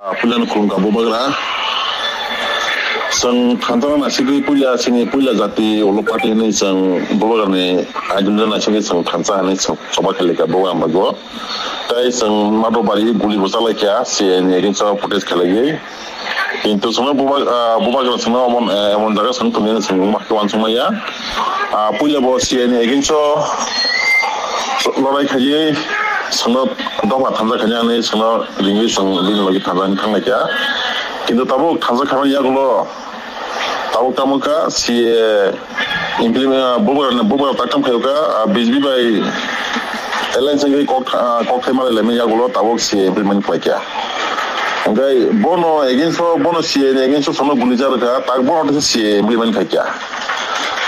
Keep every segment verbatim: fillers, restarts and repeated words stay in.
Puila ni khulumkha bubagra. Chwng thansa naisingwi puila chini puila jati ulo party hinwi chwng bubagrani identity naisingwi chwng thansa hinwi chwng choba khalikha bubagra bago. Tai chwng mato bari guli bo chalaikha C A A ni against o protest khalaiwi. Kintu chwngno buba-, ah, bubagra chwngno emon, eh, emon jaga chwng tongwi chwng ma uansukmaya. Ah, puila bo C A A ni against o lorai khaiwi chwngno dopha thansa khainani chwngno ringwi chwng bini logi thansa hinwi thanglaikha. Kintu tabuk thansa khaimani yagulo tabuk tamo kha C A A implement, ah, bubagra, bubagra tak tamo khaio kha, ah, B J P bai alliance wngwi kok, ah, kok thai malai laimani yagulo tabuk C A A implement khlaikha. Hwnkhe bono against o, bono C A A ni against o sono guli jarwkha, tak bono tei C A A implement khaikha.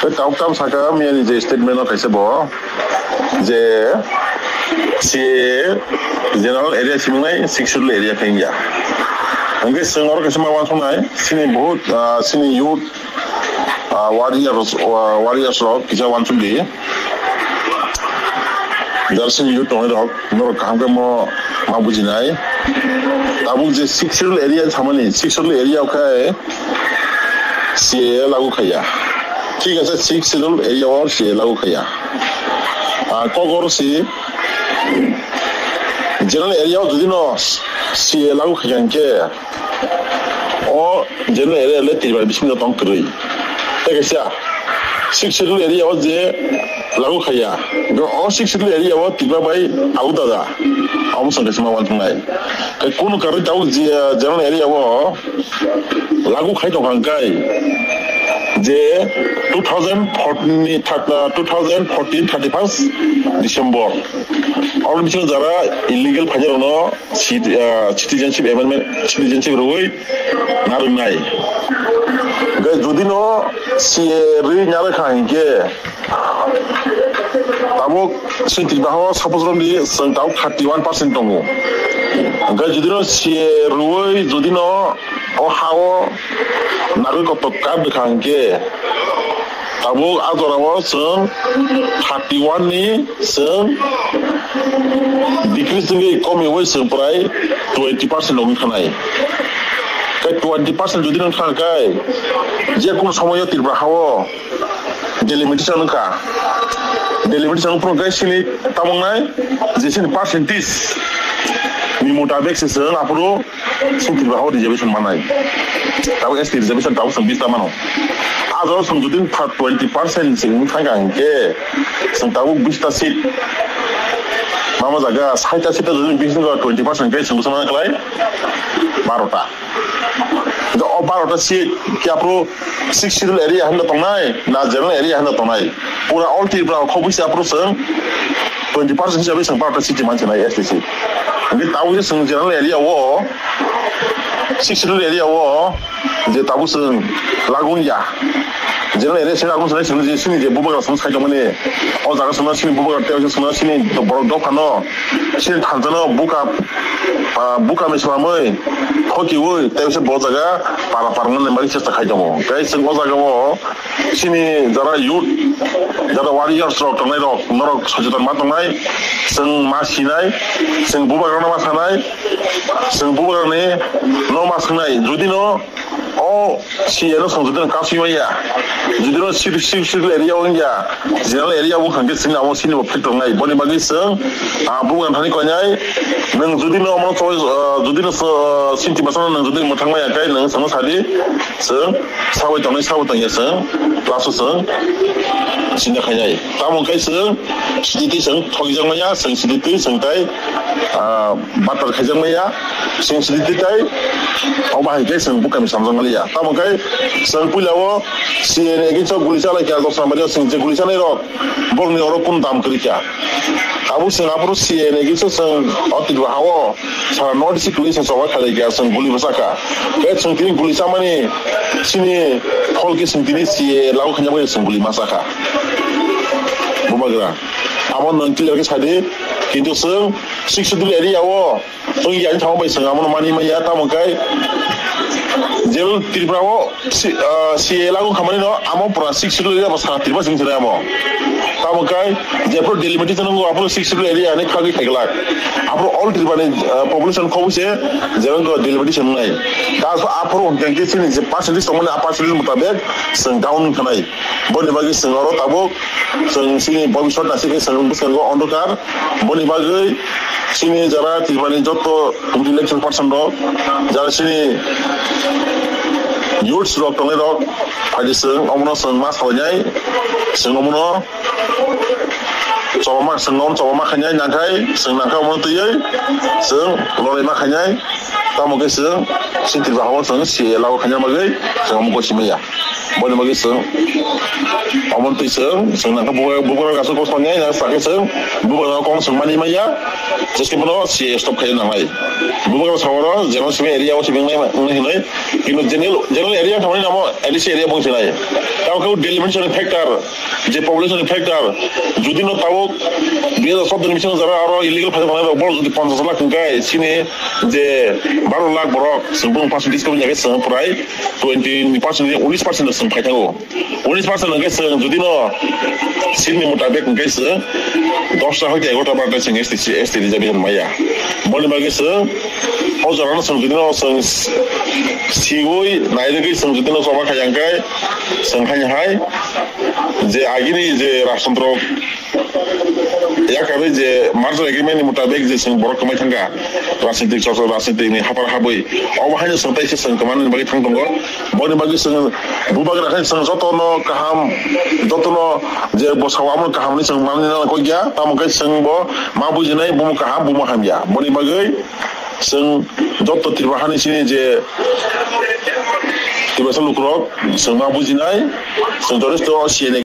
Tei tabuk tamo sakha miyani je statement o kaisa bo, je C A A general area simi wngnai, six schedule area khe wngya. Hwnkhe chwng oro kaisa ma uansuknai, chini bahut, ah, chini youth, ah, warriors, ah, warriors rok kisa uansukdi. Jar chini youth tongnai rok, norok kaham khe mo ma bujinai. Tabuk je six schedule area samani, six schedule area o khe C A A lagu khaiya. Thik ase, six schedule area o C A A lagu khaiya. Ah, kok oro si general area o jodi no C A A lagu khaiya hinkhe, o general area le Tripura bisingo tong kwrwi. Tei kaisa six schedule area o je lagu khaiya, o six schedule area o Tripura bai agu dada. Amo swng kaisa ma uansuknai. Tei kunu karwi tabuk je general area o lagu khai tongkha hwnkhe je two thousand fourteen ni third, uh, two thousand fourteen thirty-first December. Oro bisingo jara illegal phainairokno cit-, uh, citizenship amendment, citizenship rwui narwknai. Hwnkhe jodi no C A A rwi narwkha hinkhe, tabuk chini Tripura hao suppose romdi chwng tabuk thirty one percent tongo. Hwnkhe jodi no C A A rwui jodi no o hao nagoi kotok kap rwkha hinkhe, tabuk a jorao chwng thirty one ni chwng decrease wngwi komiui chwng prai twenty percent wngwi thanai. Tei twenty percent jodi wng thangkhe, je kunu somoio Tripura hao delimitation wngkha. Delimitation wngphuru khe chini tamo wngnai je chini percentage ni mutabek se chwng aphuru chwng Tripura hao reservation manai. Tabuk S T reservation tabuk chwng bista mano. A jorao chwng jodi twenty percent se wng thangkha hinkhe chwng tabuk bista seat. Mama jaga saita seat o jodi bisingo twenty percent khe chwng bwsa mana khlai barota. Hwnkhe o barota seat khe aphuru six schedule area hinwi tongnai, na general area hinwi tongnai. Pura all Tripura o khobwi se aphuru chwng twenty percent hisabe chwng barota seat mansinai S T seat. Hwnkhe tabuk je chwng general area o, six schedule area o je tabuk chwng lagu wngya. General area se lagu wngsinai chwng je chini je bubagra chwng sai tongmani. O jaga chwngno chini bubagra tei chwngno chini borok dophano, chini thansa no buka, ah, buka misamwi thokiui tei se bo jaga para para nani bagwi chesta khai tongo. Tei chwng o jaga o chini jara youth, jara warriors rok tongnai rok, norok socheton ma tongnai, chwng ma sinai, chwng bubagra no ma sanai, chwng bubagra ni no ma swngnai. Jodi no o C A A no chwng jodi no kasui maya, jodi no six, six, six area o wngya, general area o wngkha hwnkhe chini abo chini bo fake tongnai. Boni bagwi chwng, ah, bubagra thani koinai, nwng jodi no omo choi, ah, jodi no, ah, sinti masano nwng jodi mwthang maya khe nwng chwngno sadi, chwng sabai tongnai, sabai tongya chwng, last o chwng sinda khainai. Tamo khe chwng sidi twi chwng thokjak maya, chwng sidi twi chwng tai, ah, batar khaijak maya, chwng sidi twi tai, o bahai khe chwng bukami samjak maliya. Tamo khe chwng puila o C A A ni against o guli chalai kha, dosra mari o chwng je guli chanai rok, borokni oro kunu dam kwrwi kha. Abo chwng aphuru C A A ni against o chwng o Tripura ha o sara North East kwlwi se choba khalai kha, chwng guli bwsa kha. Tei chwng tini guli chamani chini phol khe chwng tini C A A lagu khaina bai chwng guli ma cha kha. Bubagra. Abo nwng clear khe sadi, kintu chwng six schedule area o wngya wng thangma bai chwng abono mani maya, tamo khe je Tripura o si-, ah, C A A lagu khamani no amo pura six schedule area bo sara Tripura chwng chwrai amo. Abo kai, jephru delimitation nango, aphru six schedule area ni khagwi khaiglak. Aphru all Tripura ni, uh, population khobwi se, jero delimitation nai. Ta so aphru hwnkhe chini je percentage tongmani, a percentage mutabek chwng down wngkha nai. Boni bagwi chwng oro tabuk, chwng chini bobiswt nasikhe chwng bwskango ondokar. Boni bagwi chini jara Tripura ni jotto committee election person rok, jara chini youths rok tongnai rok, phaidi chwng omono chwng ma salainai, chwng omono chobama, chwng omono chobama khainai nangkhai, chwng nangkha omono twiwi chwng lorima khainai, tamo khe chwng chini Tripura hao chwng C A lago khaina bagwi chwng omo kosi maya. Boni bagwi chwng omo twi chwng, chwng nangkha bubagra, bubagra kasu kosong ya, ya sakhe chwng bubagra kong chwng mani maya, jeske bono C A stop khaina nangnai. Bubagra sawaro general simi area o simi nai, nai, nai. Kintu general, general area thangmani namo A D C area bung sinai. Tamo khe delimitation factor, je population factor, judi no tabuk dui hajar chauddoni bisingo jara aro illegal phai thangnai rok, boro judi ponchash lakh hwnkhe chini je baro lakh borok, chwng bung percentage khe chwng prai twenty percent, unis percent chwng phai thango. Unis percent hwnkhe chwng judi no seat ni mutabek hwnkhe chwng dosta hoite egarota barta chwng S T, S T reservation maya. Boni bagwi chwng o jorano chwng judi no chwng siwi nairwgwi chwng judi no choba khai hwnkhe chwng haino hai je agini je rajtantro yakarwi je merger agreement ni mutabek je chwng borok kwmai thangkha, rajnitik chorcha, rajnitik ni hapar habwi, obo haino chwng tai se chwng kwmani bagwi thang tongo. Boni bagwi chwng bubagra khe chwng jotono kaham, jotono je bwsao amo kaham ni chwng manwi nang kok ya, tamo khe chwng bo ma bujinai bumo kaham, bumo hamya. Boni bagwi chwng joto Tripura hani sini je Tiprasa lukurok chwng ma bujinai, chwng jotono siyani